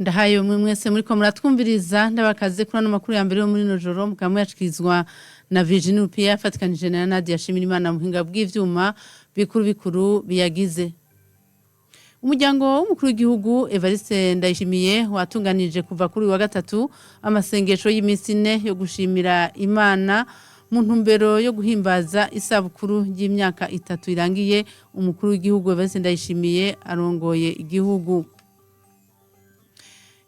Ndahaye umwe mwese muriko muratwumviriza, ndabakaze kuri ano makuru ya mbere yo muri no joro, mukaba muyashikirizwa na Virginie Rupia afatikanije na Nadia Shimirimana muhinga bw'ivyuma. Bikuru bikuru biyagize: Umuryango w'umukuru w'igihugu Evariste Ndayishimiye watunganije kuva kuri uyu wa gatatu amasengesho y'iminsi 4 yo gushimira Imana mu ntumbero yo guhimbaza isabukuru y'imyaka 3 irangiye umukuru w'igihugu Evariste Ndayishimiye arongoye igihugu.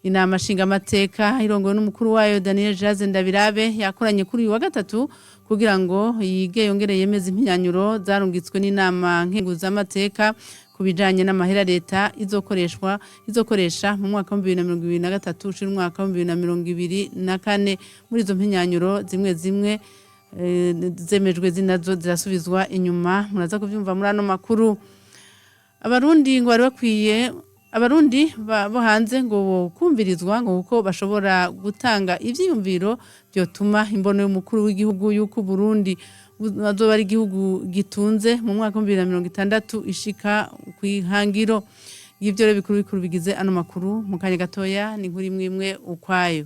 Inama nshingamateka irongowe n'umukuru wayo Daniel Jaze Ndabirabe yakoranye kuri uyu wa gatatu kugira ngo yige yongere yemeze impinyanyuro zarungitswe n'inama nkenguzamateka ku bijanye n'amahera leta izokoreshwa izokoresha mu mwaka wa 2023 ushira umwaka wa 2024. Muri izo mpinyanyuro, zimwe zimwe zemejwe, zinazo zirasubizwa inyuma. Muraza kuvyumva muri ano makuru. Abarundi ngo bari bakwiye, Abarundi bo hanze ngo kumvirizwa, ngo kuko bashobora gutanga ivyiyumviro byotuma imbono y'umukuru w'igihugu y'uko Burundi azoba ari igihugu gitunze mu mwaka wa 2060 ishika kwihangiro. Y'ivyo rero bikuru bikuru bigize ano makuru, mu kanya gatoya ni inkuru imwe imwe ukwayo.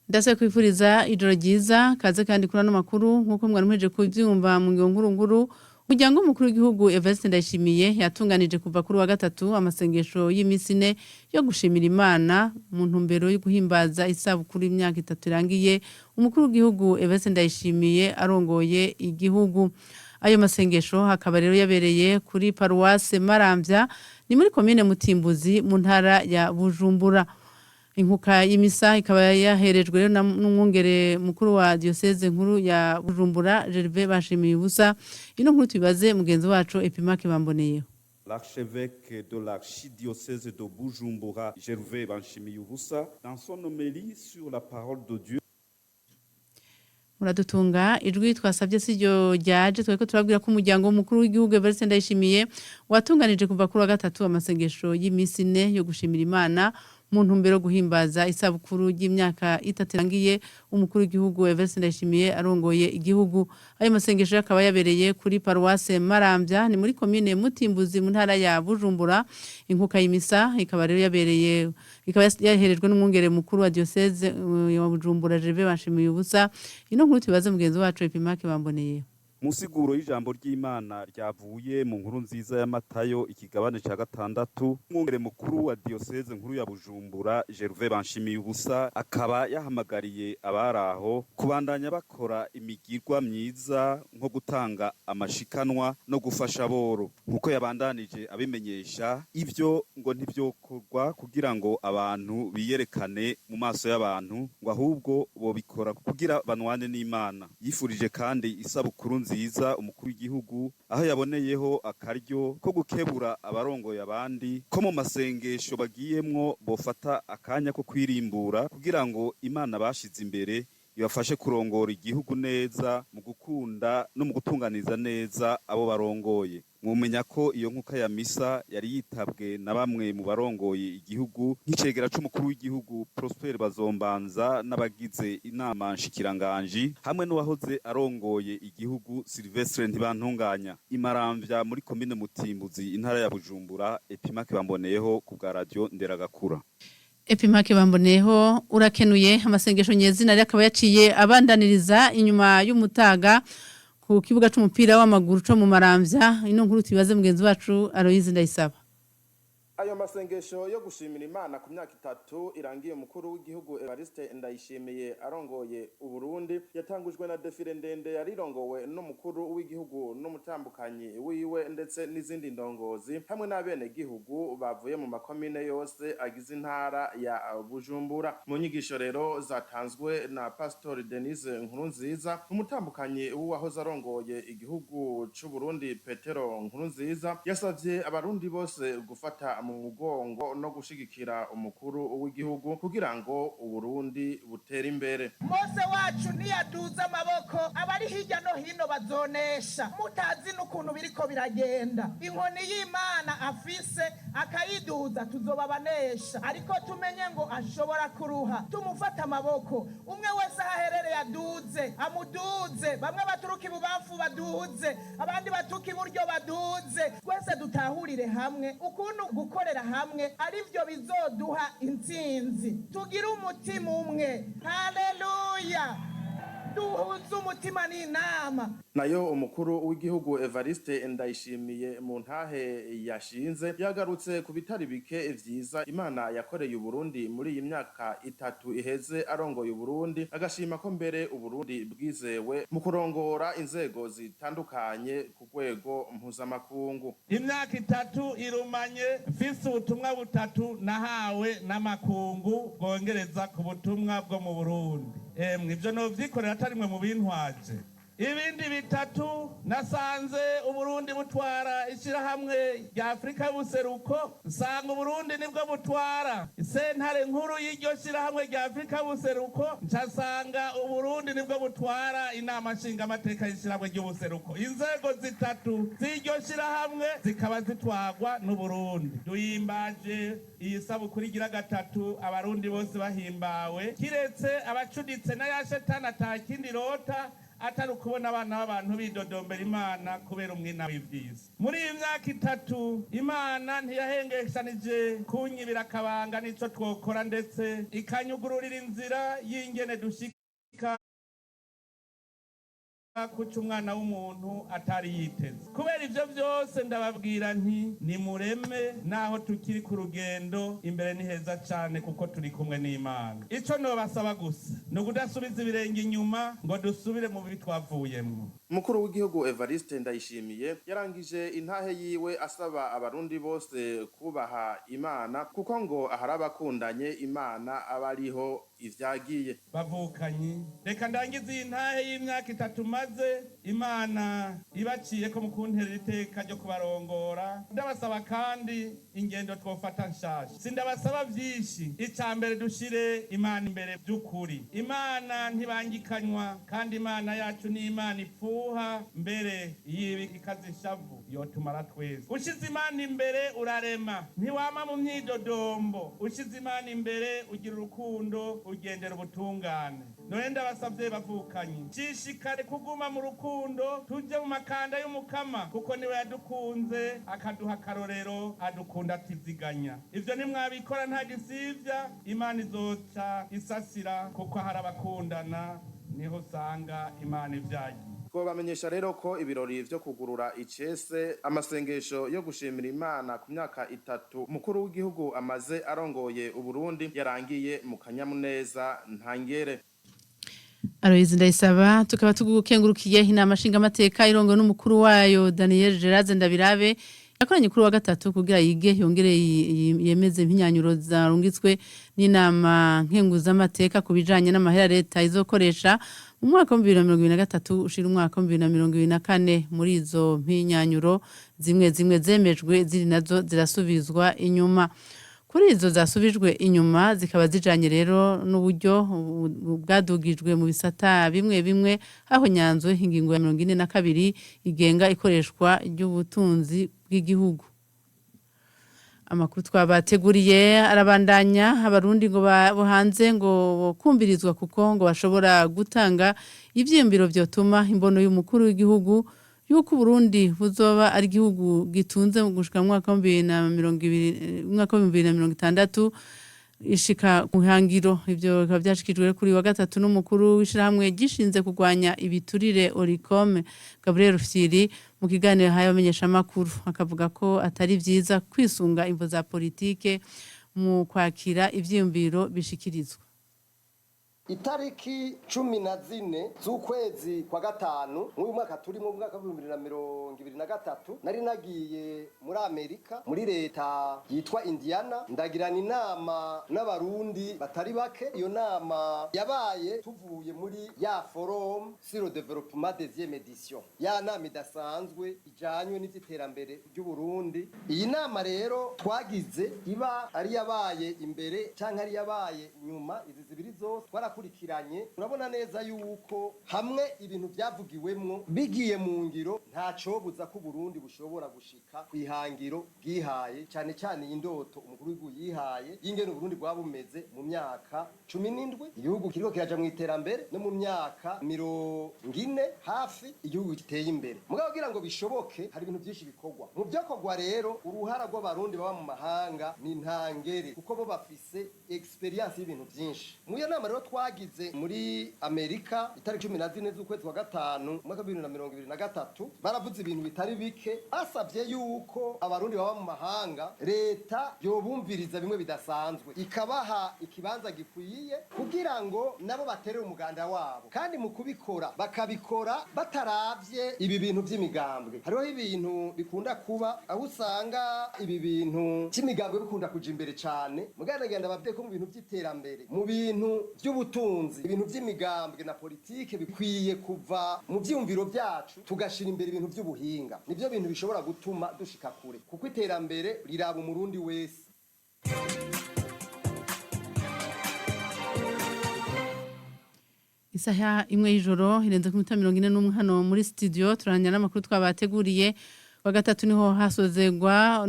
Ndase kwifuriza ijoro ryiza, kaze kandi kuri ano makuru. Nk'uko mwari muhejeje kuvyumva mu ngingo nkuru nkuru, umuryango w'umukuru w'igihugu Evariste Ndayishimiye yatunganije kuva kuri wa gatatu amasengesho y'iminsi 4 yo gushimira Imana mu ntumbero yo guhimbaza isabukuru y'imyaka 3 irangiye umukuru w'igihugu Evariste Ndayishimiye arongoye igihugu. Ayo masengesho hakaba rero yabereye kuri paruwase Maramvya, ni muri komine Mutimbuzi mu ntara ya Bujumbura. Inkuka y'imisa ikaba yaherejwe rero n'umwungere mukuru wa diocese nkuru ya Bujumbura, Gervais Bashimiye ubusa. Ino nkuru tubibaze mugenzi wacu Epimake Bamboneyeho. L'archevêque de l'archidiocèse de Bujumbura, Gervais Banshimiyubusa, dans son homélie sur la parole de Dieu, Muradutunga, ijwi twasabye si ryo ryaje. Twariko turabwira ko umuryango w'umukuru w'igihugu Evariste Ndayishimiye watunganije kuva kuri wa gatatu amasengesho y'iminsi 4 yo gushimira Imana mu ntumbero yo guhimbaza isabukuru y'imyaka 3 irangiye umukuru w'igihugu Evariste Ndayishimiye arongoye igihugu. Ayo masengesho akaba yabereye kuri paruwase Maramvya, ni muri komine Mutimbuzi mu ntara ya Bujumbura. Inkuka y'imisa ikaba rero yabereye, ikaba yaherejwe n'umwungere mukuru wa diocese wa Bujumbura, Gervais Bashimiye ubusa. Ino nkuru tubibaze mugenzi wacu Epimake Bamboneye. Mu nsiguro y'ijambo ry'Imana ryavuye mu nkuru nziza ya Matayo ikigabane ca gatandatu, umwungere mukuru wa diocèse nkuru ya Bujumbura, Gervais Banshimiyubusa, akaba yahamagariye abari aho kubandanya bakora imigirwa myiza nko gutanga amashikanwa no gufasha boro. Nkuko yabandanije abimenyesha, ivyo ngo ntivyokorwa kugira ngo abantu biyerekane mu maso y'abantu, ngo ahubwo bobikora kugira banwane n'Imana. Yifurije kandi isabukuru nziza umukuru w'igihugu, aho yaboneyeho akaryo ko gukebura abarongoye abandi ko mu masengesho bagiyemwo bofata akanya ko kwirimbura kugira ngo Imana bashize imbere ibafashe kurongora igihugu neza mu gukunda no mu gutunganiza neza abo barongoye. Mwumenya ko iyo nkuka ya misa yari yitabwe na bamwe mu barongoye igihugu, nk'icegera c'umukuru w'igihugu Prosper Bazombanza n'abagize inama nshikiranganji, hamwe n'uwahoze arongoye igihugu Sylvestre Ntibantunganya. Imaramvya muri komine Mutimbuzi, intara ya Bujumbura, Epimake Bamboneyeho ku bwa Radio Nderagakura. Epimake Bamboneyeho, urakenuye. Amasengesho nyezina rero akaba yaciye abandaniriza inyuma y'umutaga ku kibuga c'umupira w'amaguru co mu Maramvya. Ino nkuru tubibaze mugenzi wacu Aloyize Ndayisaba. Ayo masengesho yo gushimira Imana ku myaka 3 irangiye umukuru w'igihugu Evariste Ndayishimiye arongoye Uburundi yatangujwe na défilé ndende yarirongowe n'umukuru w'igihugu n'umutambukanyi wiwe ndetse n'izindi ndongozi hamwe n'abene gihugu bavuye mu makomine yose agize intara ya Bujumbura. Mu nyigisho rero zatanzwe na Pastor Denise Nkurunziza, umutambukanyi w'uwahoze arongoye igihugu c'u Burundi Petero Nkurunziza, yasavye Abarundi bose gufata mu mu mugongo no gushigikira umukuru w'igihugu kugira ngo Uburundi butere imbere. Mose wacu niyaduza amaboko, abari hirya no hino bazonesha, mutazi n'ukuntu biriko biragenda. Inkoni y'Imana afise akayiduza, tuzobabanesha, ariko tumenye ngo ashobora kuruha. Tumufate amaboko, umwe wese aho aherereye aduze, amuduze. Bamwe baturuka ibubamfu baduze, abandi baturuka iburyo baduze. Twese dutahurire hamwe ukuntu gukorera hamwe arivyo bizoduha intsinzi. Tugire umutima umwe. Haleluya! Duhuze umutima n'inama. Nayo umukuru w'igihugu Evariste Ndayishimiye, mu ntahe yashinze, yagarutse ku bitari bike vyiza Imana yakoreye Uburundi muri iyi myaka 3 iheze arongoye Uburundi, agashima ko mbere Uburundi bwizewe mu kurongora inzego zitandukanye ku rwego mpuzamakungu. Imyaka 3 irumanye mfise ubutumwa butatu nahawe n'amakungu bwongereza ku butumwa bwo mu Burundi. Emwe, ivyo novyikorera atarimwe mu bintwaje. Ibindi bitatu, nasanze Uburundi butwara ishirahamwe rya Afurika y'Ubuseruko, nsanga Uburundi nibwo butwara isentare nkuru y'iryo shirahamwe rya Afurika y'Ubuseruko, ncasanga Uburundi nibwo butwara inama nshingamateka y'ishirahamwe ry'Ubuseruko. Inzego zitatu z'iryo shirahamwe zikaba zitwarwa n'Uburundi. Duhimbaje iyi sabukuru igira gatatu, Abarundi bose bahimbawe, kiretse abacuditse na ya shetani atakindi rota atari ukubona abana b'abantu bidodombera Imana kubera umwina w'ivyiza. Muri iyi myaka 3 Imana ntiyahengeshanije kunyibira akabanga n'ico twokora, ndetse ikanyugururira inzira y'ingene dushika kuca umwana w'umuntu atari yiteze. Kubera ivyo vyose, ndababwira nti nimureme, naho tukiri ku rugendo, imbere ni heza cane kuko turi kumwe n'Imana. Ico nobasaba gusa ni ukudasubiza ibirenge inyuma ngo dusubire mu bibi twavuyemwo. Umukuru w'igihugu Evariste Ndayishimiye yarangije intahe yiwe asaba Abarundi bose kubaha Imana, kuko ngo ahari abakundanye Imana aba ariho ivyagiye. Bavukanyi, reka ndangize iyi ntahe y'imyaka 3 maze Imana ibaciye ko mu kunterera iteka ryo kubarongora. Ndabasaba kandi ingendo twofata nshasha. Sindabasaba vyinshi. Ica mbere, dushire Imana imbere by'ukuri. Imana ntibangikanywa, kandi Imana yacu ni Imana ipfuha, mbere yibi ikaza ishavu yotumara twese. Ushize Imana imbere urarema, ntiwama mu myidodombo. Ushize Imana imbere ugira urukundo, ugendera ubutungane. None ndabasavye bavukanyi, shishikare kuguma mu rukundo, tuje mu makanda y'Umukama, kuko niwe yadukunze akaduha akarorero, adukunda atiziganya. Ivyo nimwabikora nta gisivya, Imana izoca isasira, kuko hari abakundana niho usanga Imana ivyagiye. Twobamenyesha rero ko ibirori vyo kugurura icese amasengesho yo gushimira Imana ku myaka 3 umukuru w'igihugu amaze arongoye Uburundi yarangiye mu kanyamuneza ntangere. Aloyizi Ndayisaba, tukaba tugukengurukiye. Inama nshingamateka irongowe n'umukuru wayo Daniel Gerard Ndabirabe yakoranye kuri wa gatatu kugira yige yongere yemeze impinyanyuro zarungitswe n'inama nkenguzamateka ku bijanye n'amahera leta izokoresha mu mwaka wa 2023 ushira umwaka wa 2024. Muri izo mpinyanyuro, zimwe zimwe zemejwe, ziri nazo zirasubizwa inyuma. Kuri izo zasubijwe inyuma zikaba zijanye rero n'uburyo bwadugijwe mu bisata bimwe bimwe, aho nyanzwe ingingo ya 42 igenga ikoreshwa ry'ubutunzi bw'igihugu. Amakuru twabateguriye arabandanya. Abarundi ngo bo hanze ngo kumvirizwa, kuko ngo bashobora gutanga ivyiyumviro vyotuma imbono y'umukuru w'igihugu yuko Burundi buzoba ari igihugu gitunze mu gushika mu mwaka wa 2020, umwaka wa 2060 ishika ku hangiro. Ivyo bikaba vyashikirijwe kuri wa gatatu n'umukuru w'ishirahamwe gishinze kurwanya ibiturire Olucome, Gabriel Rufyiri, mu kiganiro yahaye abamenyeshamakuru, akavuga ko atari vyiza kwisunga imvo za politike mu kwakira ivyiyumviro bishikirizwa. Itariki 14 z'ukwezi kwa gatanu mw'uyu mwaka turimo, mu mwaka w'2023, nari nagiye muri Amerika, muri leta yitwa Indiana, ndagirana inama n'Abarundi batari bake. Iyo nama yabaye tuvuye muri ya Forum sur le développement, deuxième édition, ya nama idasanzwe ijanywe n'ivy'iterambere ry'Uburundi. Iyi nama rero twagize, iba ari yabaye imbere canke ari yabaye nyuma, izi zibiri zose twarakurikiranye. Turabona neza yuko hamwe ibintu vyavugiwemwo bigiye mu ngiro, ntacobuza ko Uburundi bushobora gushika kw'ihangiro bwihaye, cane cane iyi ndoto umukuru w'igihugu yihaye y'ingene Uburundi bwaba bumeze mu myaka 17 igihugu kiriko kiraja mu iterambere, no mu myaka 40 hafi igihugu giteye imbere. Mugabo kugira ngo bishoboke, hari ibintu byinshi bikorwa. Mu vyokorwa rero, uruhara rw'Abarundi baba mu mahanga ni ntangere, kuko bo bafise expérience y'ibintu byinshi. Mu iyo nama rero twagize muri Amerika itariki 14 z'ukwezi kwa gatanu umwaka 2023, baravuze ibintu bitari bike. Basabye yuko Abarundi baba mu mahanga leta yobumviriza bimwe bidasanzwe, ikabaha ikibanza gikwiye kugira ngo nabo baterere umuganda wabo, kandi mu kubikora bakabikora bataravye ibi bintu vy'imigambwe. Hariho ibintu bikunda kuba aho usanga ibi bintu vy'imigambwe bikunda kuja imbere cane. Muganagenda bavye ko mu bintu vy'iterambere, mu bintu vy'ubutunzi, ibintu vy'imigambwe na politike bikwiye kuva mu vyiyumviro vyacu, tugashira imbere ibintu vy'ubuhinga. Nivyo bintu bishobora gutuma dushika kure, kuko iterambere riraba Umurundi wese. Isaha 1 y'ijoro irenze ku minota 41 hano muri studio, turanya n'amakuru twabateguriye. Wa gatatu niho hasozegwa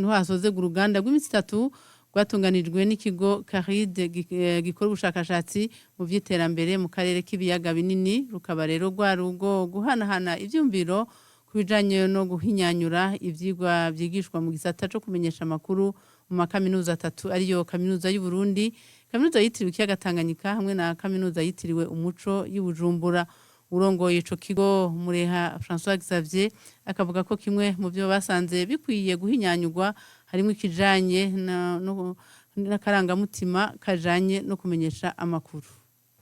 uruganda rw'iminsi 3 rwatunganijwe n'ikigo Caride gikora ubushakashatsi mu by'iterambere mu karere k'ibiyaga binini. Rukaba rero rwari ubwo guhanahana ivyumviro ku bijanye no guhinyanyura ivyigwa vyigishwa mu gisata co kumenyesha amakuru mu makaminuza atatu, ariyo Kaminuza y'u Burundi, Kaminuza yitiriwe ikiyaga Tanganyika hamwe na Kaminuza yitiriwe Umuco y'Ubujumbura. Urongoye ico kigo, Mureha François Xavier, akavuga ko kimwe mu byo basanze bikwiye guhinyanyurwa harimo ikijanye n'akarangamutima kajanye no kumenyesha amakuru.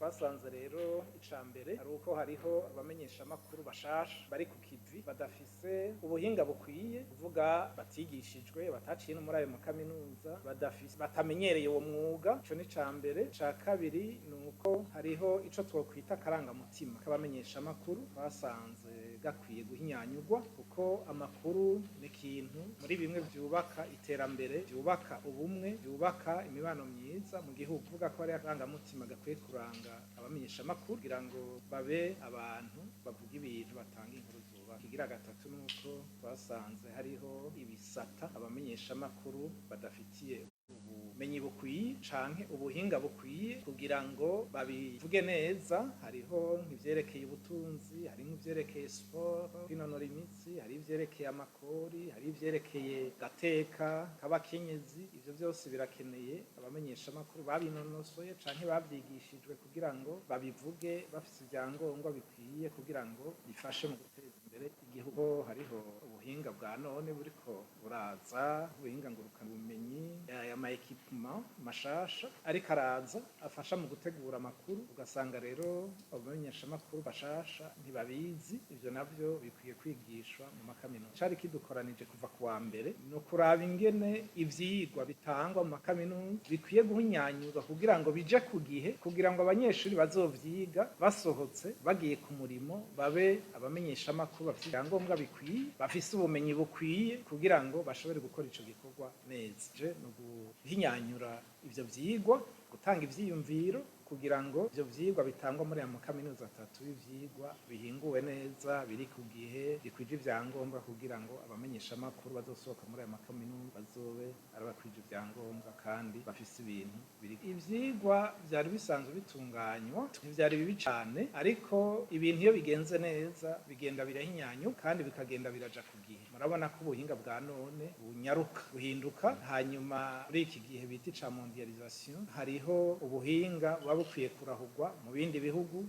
Twasanze rero ica mbere ari uko hariho abamenyeshamakuru bashasha bari ku kivi badafise ubuhinga bukwiye, kuvuga batigishijwe, bataciye no muri ayo makaminuza, badafise, batamenyereye uwo mwuga. Ico ni ca mbere. Ica kabiri ni uko hariho ico twokwita akarangamutima k'abamenyeshamakuru twasanze gakwiye guhinyanyurwa, kuko amakuru ni ikintu muri bimwe vyubaka iterambere, vyubaka ubumwe, vyubaka imibano myiza mu gihugu. Kuvuga ko hari akarangamutima gakwiye kuranga abamenyeshamakuru kugira ngo babe abantu bavuga ibintu, batanga inkuru zubaka. Ikigira gatatu ni uko twasanze hariho ibisata abamenyeshamakuru badafitiye ubumenyi bukwiye canke ubuhinga bukwiye kugira ngo babivuge neza. Hariho nk'ivyerekeye ubutunzi, hari nk'ivyerekeye siporo, kwinonora imitsi, hari ivyerekeye amakori, hari ivyerekeye gateka k'abakenyezi. Ivyo vyose birakeneye abamenyeshamakuru babinonosoye canke bavyigishijwe kugira ngo babivuge bafise ivyangombwa bikwiye kugira ngo bifashe mu guteza imbere igihugu. Hariho ubuhinga bwa none buriko buraza, ubuhinga ngurukanabumenyi, aya ma équipements mashasha ariko araza afasha mu gutegura amakuru, ugasanga rero abamenyeshamakuru bashasha ntibabizi. Ivyo navyo bikwiye kwigishwa mu makaminuza. Cari kidukoranije kuva ku wa mbere ni ukuraba ingene ivyigwa bitangwa mu makaminuza bikwiye guhinyanyurwa kugira ngo bije ku gihe, kugira ngo abanyeshuri bazovyiga basohotse bagiye ku murimo babe abamenyeshamakuru bafite ibyangombwa bikwiye, bafise ubumenyi bukwiye kugira ngo bashobore gukora ico gikorwa neza. Je ni uguhinyanyura ivyo vyigwa, gutanga ivyiyumviro kugira ngo ivyo vyigwa bitangwa muri aya makaminuza atatu, ivyigwa bihinguwe neza, biri ku gihe, bikwije ivyangombwa, kugira ngo abamenyeshamakuru bazosohoka muri aya makaminuza bazobe ari abakwije ivyangombwa kandi bafise ibintu biri. Ivyigwa vyari bisanzwe bitunganywa ntivyari bibi cane, ariko ibintu iyo bigenze neza bigenda birahinyanyuka kandi bikagenda biraja ku gihe. Murabona ko ubuhinga bwa none bunyaruka buhinduka. Hanyuma muri iki gihe bita ica mondialisation, hariho ubuhinga buba bukwiye kurahurwa mu bindi bihugu.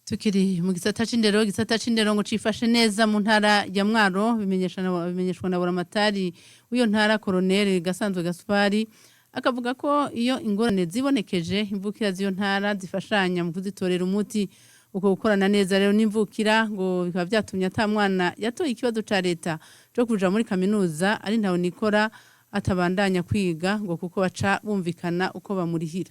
Tukiri mu gisata c'indero, gisata c'indero ngo cifashe neza mu ntara ya Mwaro, bimenyeshwa na buramatari w'iyo ntara, Colonel Gasanzwe Gaspari. Akavuga ko iyo ingorane zibonekeje, imvukira z'iyo ntara zifashanya mu kuzitorera umuti. Uko gukorana neza rero n'imvukira ngo bikaba byatumye ata mwana yatoye ikibazo ca leta co kuja muri kaminuza ari ntawe nikora atabandanya kwiga, ngo kuko baca bumvikana uko bamurihira.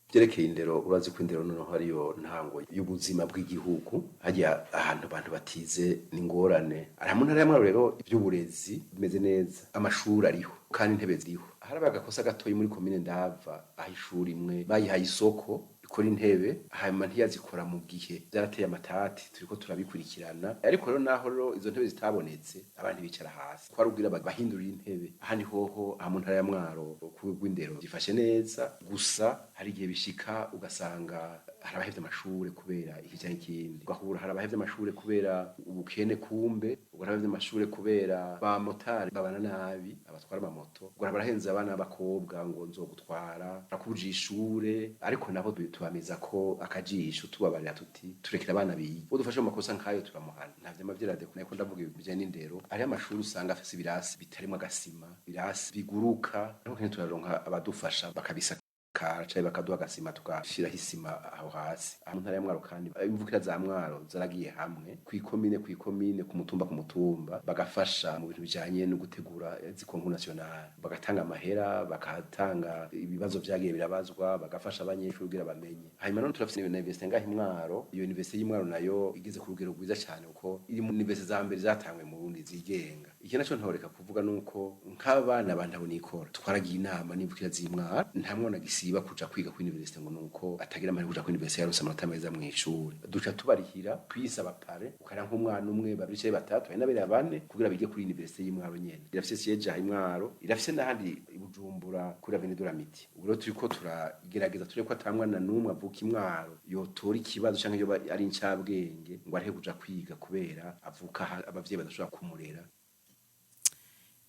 Byerekeye indero, urazi ko indero noneho ariyo ntango y'ubuzima bw'igihugu. Hajya ahantu abantu batize n'ingorane. Aha mu ntara ya Mwaro rero iby'uburezi bimeze neza, amashuri ariho kandi intebe ziriho. Harabaye agakosa gatoyi muri komine Ndava, aho ishuri imwe bayihaye isoko ikora intebe, hanyuma ntiyazikora mu gihe. Byarateye amatati, turiko turabikurikirana. Ariko rero naho rero izo ntebe zitabonetse, abantu bicara hasi ko arubwira bahindurira intebe. Ahandi hoho aha mu ntara ya Mwaro ku rw'indero gifashe neza. Gusa hari igihe bishika ugasanga hari abahevye amashure kubera iki canke ikindi, ugahura hari abahevye amashure kubera ubukene, kumbe ugahura abahevye amashure kubera ba motari babana nabi, abatwara amamoto, ugahura barahenze abana b'abakobwa ngo nzogutwara rakubuje ishure. Ariko nabo tubamiza ko akajisho, tubabarira tuti turekera abana biga. Udufashe mu makosa nkayo turamuhana. Nta vyama vyirade ko ndavuga ibijanye n'indero. Hariho amashuri usanga afise ibirasi bitarimwo agasima, ibirasi biguruka, ariko kenshi turaronka abadufasha bakabisa kara canke bakaduha agasima, tugashiraho isima aho hasi. Aha mu ntara ya Mwaro kandi imvukira za Mwaro zaragiye hamwe kw'ikomine, kw'ikomine, ku mutumba, ku mutumba, bagafasha mu bintu bijanye no gutegura izi concours national, bagatanga amahera, bakatanga ibibazo vyagiye birabazwa, bagafasha abanyeshuri kugira bamenye. Hanyuma none turafise na université ngaha i Mwaro. Iyo université y'i Mwaro nayo igeze ku rugero rwiza cane, kuko iri mu université za mbere zatangwe mu Burundi zigenga. Iki naco ntoreka kuvuga nuko nk'abana bantu nikora twaragiye inama n'imvukira z'Imwaro, nta mwana gisiba kuja kwiga kuri université ngo nuko atagira amahirwe kuja kuri université yaronse amanota meza mw'ishure. Duca tubarihira kwisaba pare ukara nk'umwana umwe, babiri canke batatu, hari n'abere bane, kugira bige kuri université y'Imwaro nyene. Irafise siège aha Imwaro, irafise n'ahandi i Bujumbura kuri Avenue de l'Amitié. Ubu rero turiko turagerageza turebe ko ata mwana n'umwe avuka Imwaro yotora ikibazo canke yoba ari incabwenge ngo arehe kuja kwiga kubera avuka aha abavyeyi badashobora kumurera.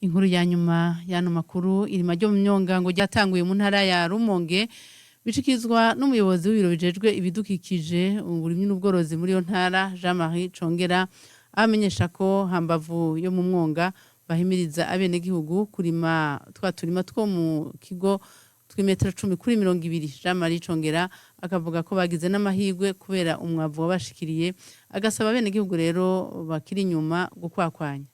Inkuru ya nyuma y'ano makuru: irima ryo mu myonga ngo ryatanguye mu ntara ya Rumonge, bishikizwa n'umuyobozi w'ibiro bijejwe ibidukikije, uburimyi n'ubworozi muri iyo ntara, Jean Marie Congera, amenyesha ko hambavu yo mu mwonga bahimiriza abenegihugu kurima twa turima two mu kigo tw'imetero 10 kuri 20. Jean Marie Congera akavuga ko bagize n'amahirwe kubera umwavu wabashikiriye, agasaba abenegihugu rero bakiri inyuma gukwakwanya.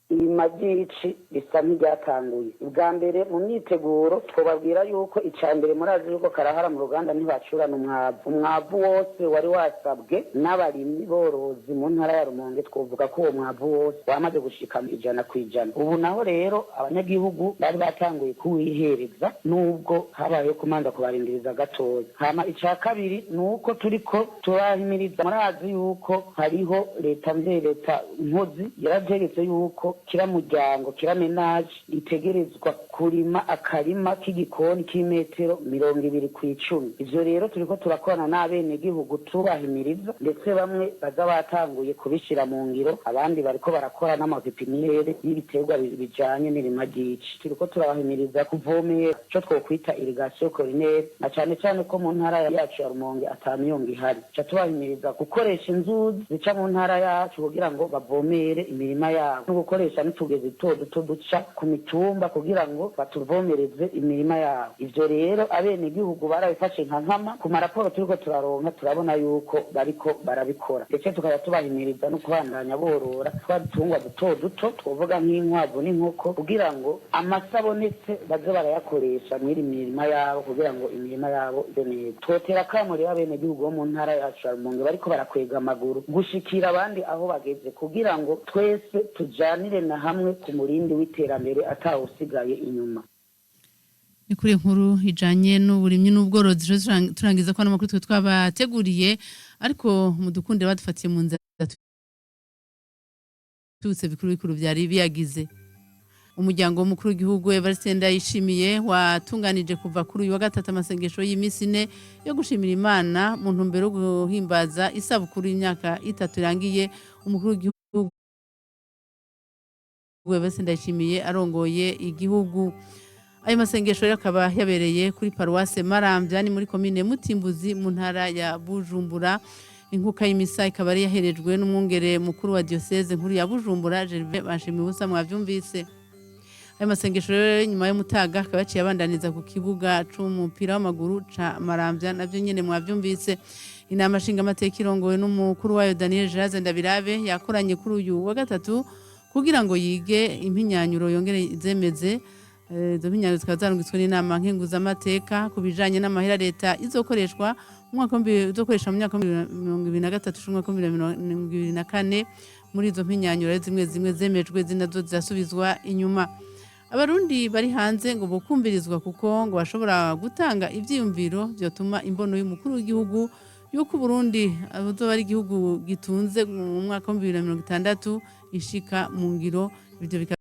Irima ry'ici risa nk'iryatanguye. Ubwa mbere mu myiteguro twababwira yuko icya mbere murazi yuko karahara mu ruganda, ntibacurana umwavu. Umwavu wose wari wasabwe n'abarimyi borozi mu ntara ya Rumonge, twavuga ko uwo mwavu wose wamaze gushika 100%. Ubu naho rero abanyagihugu bari batanguye kuwihereza, nubwo habayeho kumanza kubarindiriza gatoya. Hama icya kabiri ni uko turiko turahimiriza. Murazi yuko hariho leta mvye, leta nkozi yarategetse yuko kira muryango, kira ménage itegerezwa kurima akarima k'igikoni k'imetero 20 ku 10. Ivyo rero turiko turakorana n'abenegihugu tubahimiriza, ndetse bamwe baza batanguye kubishira mu ngiro, abandi bariko barakora n'ama pépinières y'ibiterwa bijanye n'irima ry'ici. Turiko turabahimiriza kuvomera, ico twokwita irrigation collinaire, na cane cane ko mu ntara yacu ya Rumonge ata myonga ihari. Ca tubahimiriza gukoresha inzuzi zica mu ntara yacu kugira ngo bavomere imirima yabo, no gukoresha n'utugezi duto duto duca ku mitumba kugira ngo batuvomereze imirima yabo. Ivyo rero abenegihugu barabifashe nka nkama. Ku maraporo turiko turaronka, turabona yuko bariko barabikora, ndetse tukaba tubahimiriza no kubandanya borora twa dutungwa duto duto, twovuga nk'inkwavu n'inkoko, kugira ngo amase abonetse baze barayakoresha mw'iri mirima yabo, kugira ngo imirima yabo ibe neza. Twotera akamo rero abenegihugu bo mu ntara yacu ya Rumonge bariko barakwega amaguru gushikira abandi aho bageze, kugira ngo twese tujanire na hamwe ku murindi w'iterambere, atawusigaye inyuma. Ni kuri inkuru ijanye n'uburimyi n'ubworozi rero turangiza ko n'amakuru twe twabateguriye, ariko mudukunde badufatiye mu nzira tubutse bikuru bikuru vyari biyagize. Umuryango w'umukuru w'igihugu Evariste Ndayishimiye watunganije kuva kuri uyu wa gatatu amasengesho y'iminsi 4 yo gushimira Imana mu ntumbero yo guhimbaza isabukuru y'imyaka 3 irangiye umukuru w'igihugu Evariste Ndayishimiye arongoye igihugu. Ayo masengesho rero akaba yabereye kuri paruwase Maramvya, ni muri komine Mutimbuzi mu ntara ya Bujumbura. Inkuka y'imisa ikaba yari yaherejwe n'umwungere mukuru wa diocèse nkuru ya Bujumbura, Gervais Banshimibusa. Mwavyumvise. Ayo masengesho rero nyuma y'umutaga akaba yaciye abandaniza ku kibuga c'umupira w'amaguru ca Maramvya, navyo nyene mwavyumvise. Inama nshingamateka irongowe n'umukuru wayo Daniel Geraze Ndabirabe yakoranye kuri uyu wa gatatu kugira ngo yige impinyanyuro yongere izemeze. Izo mpinyanyuro zikaba zarungitswe n'inama nkenguzamateka ku bijanye n'amahera leta izokoreshwa mu mwaka izokoresha mu myaka 2023 c'umwaka 2024. Muri izo mpinyanyuro rero zimwe zimwe zemejwe, izindi nazo zirasubizwa inyuma. Abarundi bari hanze ngo bokumvirizwa kuko ngo bashobora gutanga ivyiyumviro vyotuma imbono y'umukuru w'igihugu yuko Uburundi buzoba ari igihugu gitunze mu mwaka wa 2060 ishika mu ngiro. Ivyo bikaba